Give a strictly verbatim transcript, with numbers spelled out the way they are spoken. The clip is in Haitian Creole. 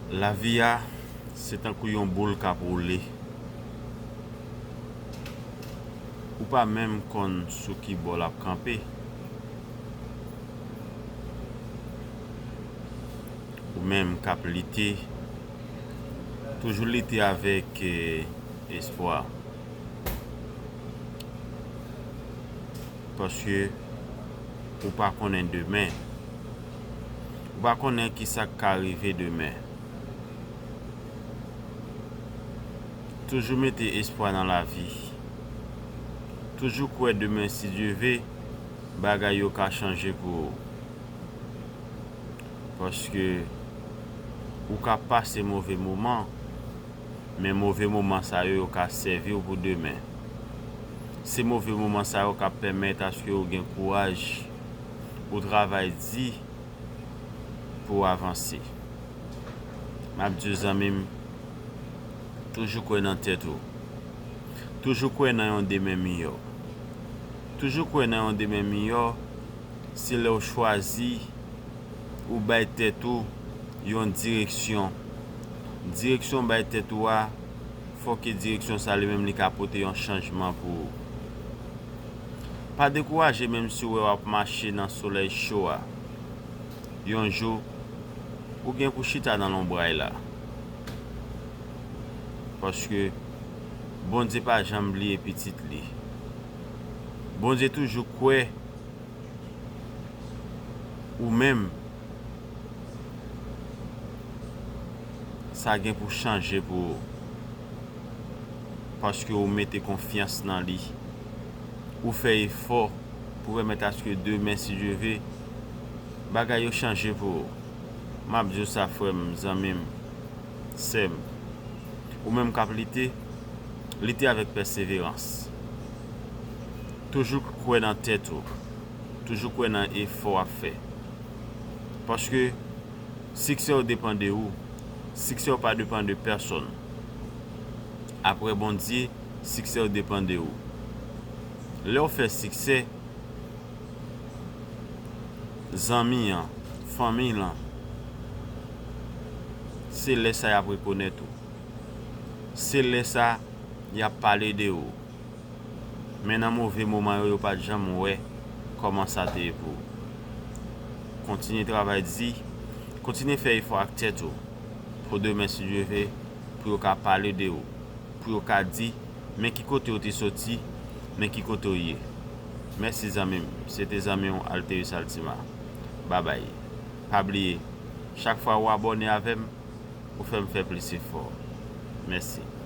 Lavi a, se tankou yon boul k ap woule. Ou pa menm konn sou ki bò l ap kanpe. Ou menm k ap lite, toujou lite avèk, eh, espwa. Paske ou pa konnen demen. Ou pa konnen ki sa k ka rive demen. Toujou mete espwa nan lavi. Toujou kwè demen, si Dye ve, bagay yo ka chanje pou ou. Paske ou ka pase move moman, men move moman sa yo, yo ka sèvi w pou demen. Se move moman sa yo k ap pèmèt aske ou gen kouraj, ou travay di pou w avanse. M ap di w, zanmi m, toujou kwè nan tèt ou. Toujou kwè nan yon demen miyò. Toujou kwè nan yon demen miyò, se lè w chwazi, ou bay tèt ou yon direksyon. Direksyon w bay tèt ou a, fò ke direksyon sa li menm li ka pote yon chanjman pou ou. Pa dekouraje, menm si w wè w ap mache nan solèy cho a. Yon jou, ou gen pou chita nan lonbray la. Paske Bondye pa janm bliye pitit li. Bondye toujou kwè ou menm, sa gen pou chanje pou ou. Paske ou mete konfyans nan li. Ou fè efò pou pèmèt aske demen, si Dye ve, bagay yo chanje pou ou. M ap di w sa, frè m, zanmi m, sè m. Ou menm k ap lite, lite avèk pèseverans. Toujou kwè nan tèt ou. Toujou kwè nan efò w ap fè. Paske siksè w depann de ou. Siksè w pa depann de pèsonn. Apre Bondye, siksè w depann de ou. Lè w fè siksè, zanmi an, fanmi lan, se lè sa y ap rekonèt ou. Se lè sa y ap pale de ou. Men nan move moman yo, yo pa t janm wè kòman sa te ye pou ou. Kontinye travay di, kontinye fè efò ak tèt ou, pou demen, si Dye ve, pou yo ka pale de ou, pou yo ka di, men ki kote w te soti, men ki kote w ye. Mèsi, zanmi m. Se te zanmi w, Alterus Altima. Babay. Pa bliye, chak fwa ou abòne avè m, ou fè m fè plis efò. Mèsi.